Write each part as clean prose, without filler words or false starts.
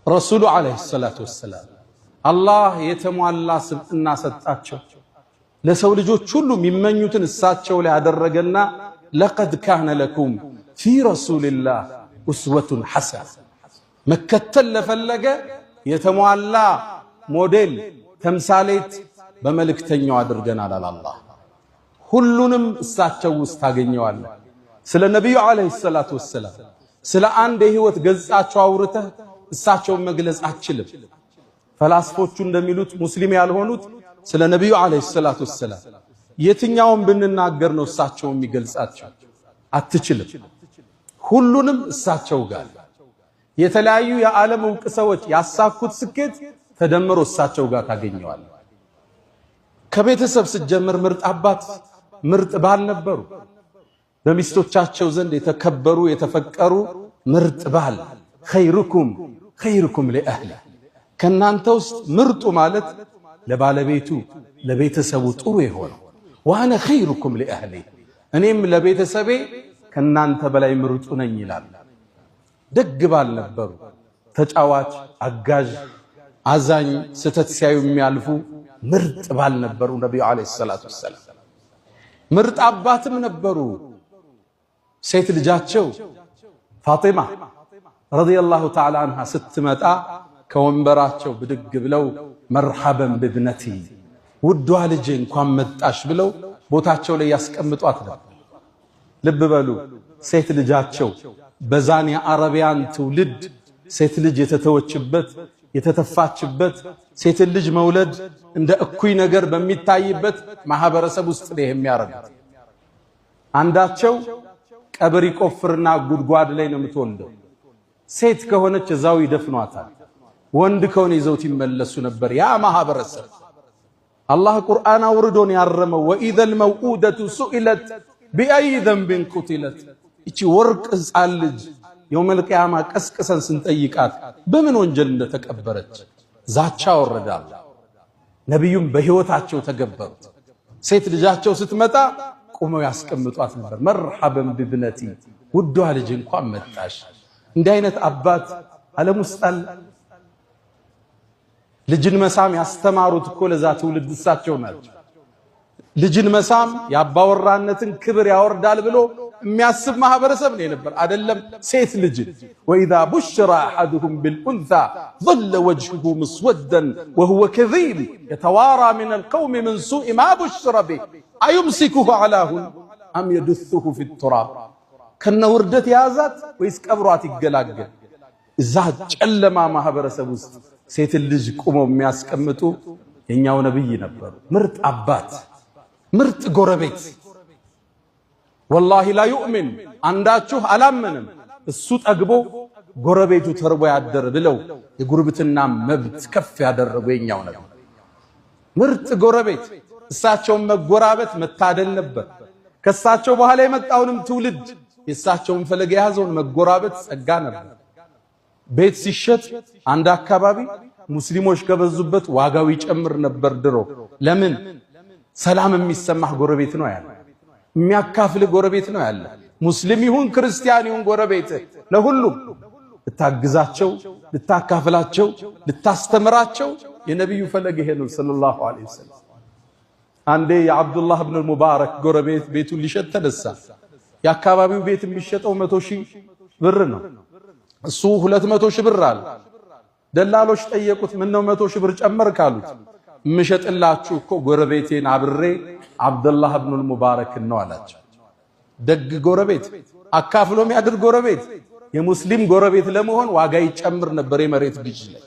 ረሱሉ عليه الصلاة والسلام አላህ የተሟላ ስብዕና ሰጣቸው። ለሰው ልጆች ሁሉ የሚመኙትን እሳቸው ላይ አደረገና لقد كان لكم في رسول الله أسوة حسنة፣ መከተል ለፈለገ የተሟላ ሞዴል ተምሳሌት በመልእክተኛው አድርገናል አለ አላህ። ሁሉንም እሳቸው ውስጥ ታገኘዋለህ። ስለ ነቢዩ عليه الصلاة والسلام ስለ አንድ የህይወት ገጻቸው አውርተህ እሳቸውን መግለጽ አትችልም። ፈላስፎቹ እንደሚሉት ሙስሊም ያልሆኑት ስለ ነቢዩ عليه الصلاة والسلام የትኛውን ብንናገር ነው እሳቸው የሚገልጻቸው? አትችልም። ሁሉንም እሳቸው ጋር የተለያዩ የዓለም እውቅ ሰዎች ያሳኩት ስኬት ተደምሮ እሳቸው ጋር ታገኘዋለህ። ከቤተሰብ ስትጀምር ምርጥ አባት፣ ምርጥ ባል ነበሩ። በሚስቶቻቸው ዘንድ የተከበሩ የተፈቀሩ ምርጥ ባል። خيركم خيركم لأهله፣ ከናንተ ውስጥ ምርጡ ማለት ለባለቤቱ ለቤተሰቡ ጥሩ የሆነው። وأنا خيركم لأهلي፣ እኔም ለቤተሰቤ ከናንተ በላይ ምርጡ ነኝ ይላል። ደግ ባል ነበሩ። ተጫዋች፣ አጋዥ፣ አዛኝ፣ ስህተት ሲያዩ የሚያልፉ ምርጥ ባል ነበሩ ነቢዩ عليه الصلاة والسلام። ምርጥ አባትም ነበሩ። ሴት ልጃቸው ፋጢማ رضي الله تعالى عنها ስትመጣ ከወንበራቸው ብድግ ብለው مرحبا بابنتي፣ ውዷ ልጄ እንኳን መጣሽ ብለው ቦታቸው ላይ ያስቀምጧት ነበር። ልብ በሉ፣ ሴት ልጃቸው በዛን የአረቢያን ትውልድ ሴት ልጅ የተተወችበት የተተፋችበት ሴትን ልጅ መውለድ እንደ እኩይ ነገር በሚታይበት ማህበረሰብ ውስጥ ነው የሚያረጉት። አንዳቸው ቀብር ይቆፍርና ጉድጓድ ላይ ነው የምትወልደው። ሴት ከሆነች እዛው ይደፍኗታል። ወንድ ከሆነ ይዘውት ይመለሱ ነበር። ያ ማህበረሰብ አላህ ቁርአን አውርዶን ያረመው وإذا الموءودة سئلت بأي ذنب قتلت፣ ይቺ ወርቅ ሕፃን ልጅ يوم القيامة ቀስቅሰን ስንጠይቃት በምን ወንጀል እንደተቀበረች ዛቻ ወረዳል። ነቢዩም በሕይወታቸው ተገበሩት። ሴት ልጃቸው ስትመጣ ቁመው ያስቀምጧት ነበር። مرحبا بابنتي፣ ውዷ ልጅ እንኳን መጣሽ። እንዲህ አይነት አባት ዓለም ውስጥ አለ? ልጅን መሳም ያስተማሩት እኮ ለዛ ትውልድ እሳቸው ናቸው። ልጅን መሳም የአባወራነትን ክብር ያወርዳል ብሎ የሚያስብ ማህበረሰብ ነው የነበር። አይደለም ሴት ልጅ وإذا بشر أحدهم بالأنثى ظل وجهه مسودا وهو كظيم يتوارى من القوم من سوء ما بشر به أيمسكه على هون أم يدسه في التراب። ከነ ውርደት የያዛት ወይስ ቀብሯት ይገላገል? እዛ ጨለማ ማህበረሰብ ውስጥ ሴትን ልጅ ቁመው የሚያስቀምጡ የኛው ነብይ ነበሩ። ምርጥ አባት፣ ምርጥ ጎረቤት። والله لا يؤمن፣ አንዳችሁ አላመንም እሱ ጠግቦ ጎረቤቱ ተርቦ ያደር ብለው የጉርብትና መብት ከፍ ያደረጉ የኛው ነብይ። ምርጥ ጎረቤት፣ እሳቸውን መጎራበት መታደል ነበር። ከእሳቸው በኋላ የመጣውንም ትውልድ የእሳቸውን ፈለግ የያዘውን መጎራበት ጸጋ ነበር። ቤት ሲሸጥ አንድ አካባቢ ሙስሊሞች ከበዙበት ዋጋው ይጨምር ነበር ድሮ። ለምን? ሰላም የሚሰማህ ጎረቤት ነው ያለ፣ የሚያካፍልህ ጎረቤት ነው ያለ። ሙስሊም ይሁን ክርስቲያን ይሁን ጎረቤት ለሁሉም ልታግዛቸው፣ ልታካፍላቸው፣ ልታስተምራቸው የነቢዩ ፈለግ ይሄ ነው صلى الله عليه وسلم። አንዴ የአብዱላህ ብን ሙባረክ ጎረቤት ቤቱን ሊሸጥ ተነሳ። የአካባቢው ቤት የሚሸጠው 100,000 ብር ነው። እሱ 200,000 ብር አለ። ደላሎች ጠየቁት፣ ምነው 100,000 ብር ጨመርክ አሉት። የምሸጥላችሁ እኮ ጎረቤቴን አብሬ አብዱላህ ብኑል ሙባረክን ነው አላቸው። ደግ ጎረቤት፣ አካፍሎ የሚያድር ጎረቤት፣ የሙስሊም ጎረቤት ለመሆን ዋጋ ይጨምር ነበር የመሬት ግዥ ላይ።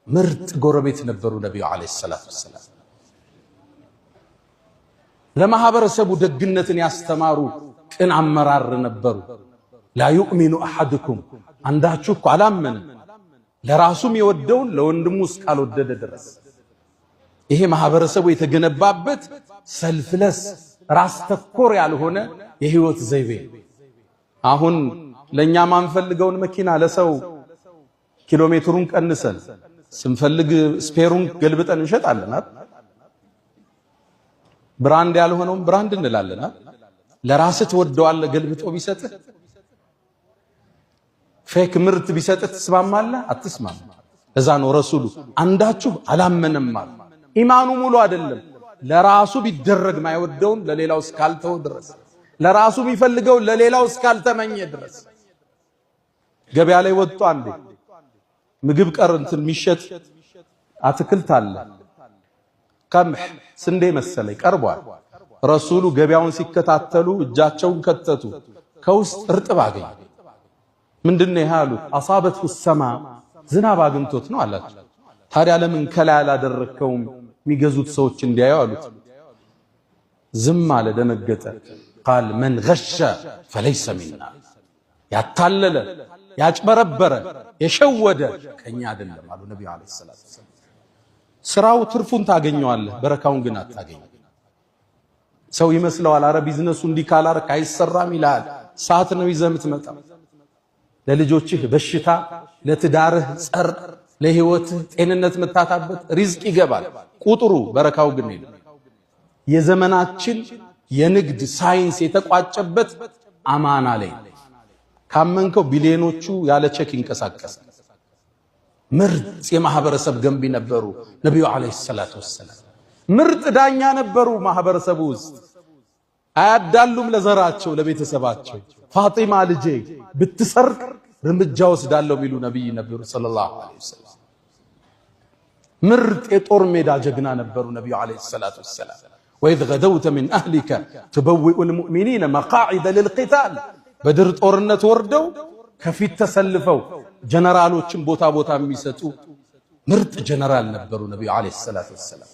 ምርጥ ጎረቤት ነበሩ ነቢዩ عليه الصلاة والسلام። ለማህበረሰቡ ደግነትን ያስተማሩ ቅን አመራር ነበሩ። لا يؤمن أحدكم፣ አንዳችሁ እኮ አላመንም ለራሱም የወደውን ለወንድሙ እስካልወደደ ድረስ። ይሄ ማህበረሰቡ የተገነባበት selfless ራስ ተኮር ያልሆነ የህይወት ዘይቤ። አሁን ለኛ ማንፈልገውን መኪና ለሰው ኪሎ ሜትሩን ቀንሰን ስንፈልግ spare ኡን ገልብጠን እንሸጣለን። brand ያልሆነውን brand እንላለን። ለራስህ ትወደዋለህ ገልብጦ ቢሰጥህ፣ fake ምርት ቢሰጥህ ትስማማለህ? አትስማማም። እዛ ነው ረሱሉ አንዳችሁ አላመነም አሉ። ኢማኑ ሙሉ አይደለም። ለራሱ ቢደረግ ማይወደውን ለሌላው እስካልተው ድረስ፣ ለራሱ የሚፈልገውን ለሌላው እስካልተመኘ ድረስ። ገበያ ላይ ወጡ። አንዴ ምግብ ቀር እንትን የሚሸጥ አትክልት አለ፣ قمح ስንዴ መሰለኝ ቀርቧል። ረሱሉ ገበያውን ሲከታተሉ እጃቸውን ከተቱ፣ ከውስጥ እርጥብ አገኙ። ምንድነው ይሄ አሉት። أصابته السماء ዝናብ አግኝቶት ነው አላቸው። ታዲያ ለምን ከላይ አላደረግከውም የሚገዙት ሰዎች እንዲያዩ አሉት። ዝም አለ፣ ደነገጠ። قال من غش فليس منا፣ ያታለለ ያጭበረበረ የሸወደ ከኛ አይደለም አሉ ነቢዩ عليه الصلاة والسلام። ስራው ትርፉን ታገኘዋለህ፣ በረካውን ግን አታገኘው። ሰው ይመስለዋል፣ አረ ቢዝነሱ እንዲህ ካላረክ አይሰራም ይልሃል። ሰዓት ነው ይዘህ የምትመጣው። ለልጆችህ በሽታ፣ ለትዳርህ ጸር፣ ለህይወትህ ጤንነት የምታጣበት ሪዝቅ ይገባል ቁጥሩ፣ በረካው ግን የለም። የዘመናችን የንግድ ሳይንስ የተቋጨበት አማና ላይ ካመንከው ቢሊዮኖቹ ያለ ቼክ ይንቀሳቀሳል። ምርጥ የማህበረሰብ ገንቢ ነበሩ ነቢዩ عليه الصلاة والسلام። ምርጥ ዳኛ ነበሩ። ማህበረሰቡ ውስጥ አያዳሉም ለዘራቸው ለቤተሰባቸው። ፋጢማ ልጄ ብትሰርቅ እርምጃ ወስዳለሁ የሚሉ ነቢይ ነበሩ صلى الله عليه وسلم። ምርጥ የጦር ሜዳ ጀግና ነበሩ ነቢዩ عليه الصلاة والسلام። وإذ غدوت من أهلك تبوئ المؤمنين مقاعد للقتال። በድር ጦርነት ወርደው ከፊት ተሰልፈው ጀነራሎችን ቦታ ቦታ የሚሰጡ ምርጥ ጀነራል ነበሩ ነቢዩ عليه الصلاة والسلام።